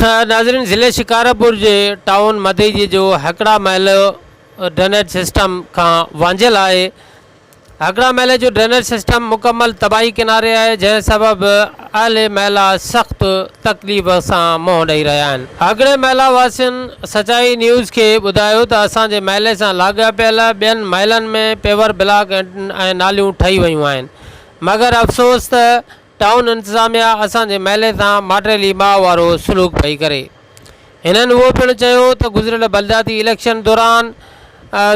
ناظرين ضلعي شڪارپور جي ٽائون مدئجي جو هڪڙا محلو ڊرينيج سسٽم کان وانجهيل آهي. هڪڙا محلي جو ڊرينيج سسٽم مڪمل تباهي ڪناري آهي جنهن سبب اهل محلا سخت تڪليف سان منهن ڏئي رهيا آهن. هڪڙي محلا واسين سچائي نيوز کي ٻڌايو ته اسان جي محلي سان لاڳاپيل ٻين محلن ۾ پيور بلاڪ ۽ ناليون ٺهي ويون آهن مگر افسوس ته ٽائون انتظاميا اسان جي محلي سان ماٽيلي ماء وارو سلوڪ پئي ڪري. هنن اهو پڻ چيو ته گذريل بلدياتي اليڪشن دوران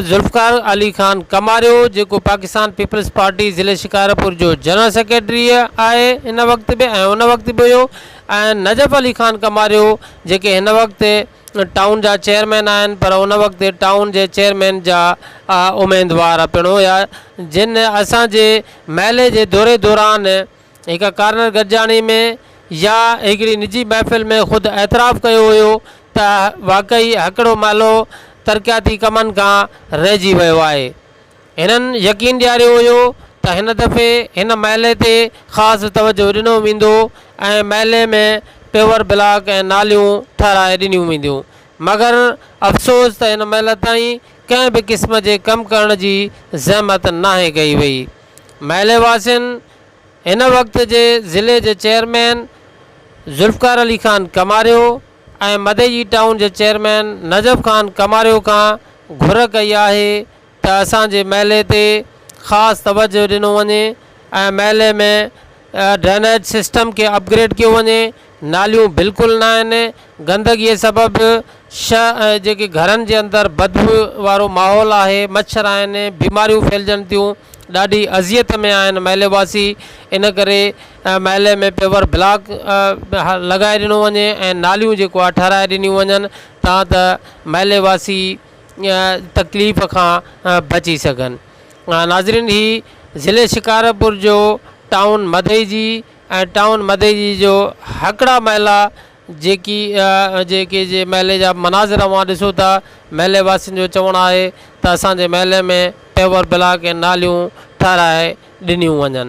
ذوالفقار علي خان ڪماريو جيڪو پاڪستان پيپلز پارٽي ضلعي شڪارپور جو جنرل سيڪريٽري آهي هن وقت به ۽ ان وقت به هيو ۽ نجف علي خان ڪماريو جيڪي هن وقت ٽائون جا چيئرمين آهن پر ان وقت ٽائون جي چيئرمين جا اميدوار پڻ هيا جن اسان جي محلي جي دوري دوران هڪ ڪارنر گڏجاڻي ۾ يا هڪڙي نجي محفل ۾ خود اعتراف ڪيو هيو ته واقعي هڪڙو محلو ترقياتي ڪمن کان رهجي ويو آهي. هنن يقين ڏياريو هيو ته هن دفعي هن محلي تي خاص توجهه ڏنو ويندو ۽ محلي ۾ پيور بلاڪ ۽ ناليون ٺهرائي ڏنيون وينديون مگر افسوس ته هن مهل تائين ڪنهن به قسم جي ڪم ڪرڻ جي زحمت ناهي ڪئي وئي. محلي واسين هن وقت جي ضلعي جي چيئرمين ذوالفقار علي خان ڪماريو ۽ مدئجي ٽائون جي چيئرمين نجف خان ڪماريو کان گهر ڪئي آهي ته اسان جي محلي تي خاص توجهه ڏنو وڃي ۽ محلي ۾ ڊرينيج سسٽم کي اپگريڊ ڪيو وڃي، ناليون بلڪل ناهن، گندگي سبب شهر جيڪي گهرن جي اندر بدبو وارو ماحول آهي، مڇر آهن، بيماريون ڦهلجن ٿيون، ڏاڍي اذيت ۾ آهن محلي واسي، ان ڪري محلي ۾ پيور بلاڪ لڳائي ڏنو وڃي ۽ ناليون جيڪو آهي ٺهرائي ڏنيون وڃن تان ته محلي واسي تڪليف کان بچي سگهن. ناظرين هي ضلعي شڪارپور جو ٽائون مدئجي ۽ ٽائون مدئجي جو هڪڙا محلا جيڪي جيڪي جي محلي جا مناظر اوهان ڏسو ٿا محلي واسين جو چوڻ آهي ته اسان جي محلي ۾ پيور بلاڪ ۽ ناليون ٺهرائي ڏنيون وڃن.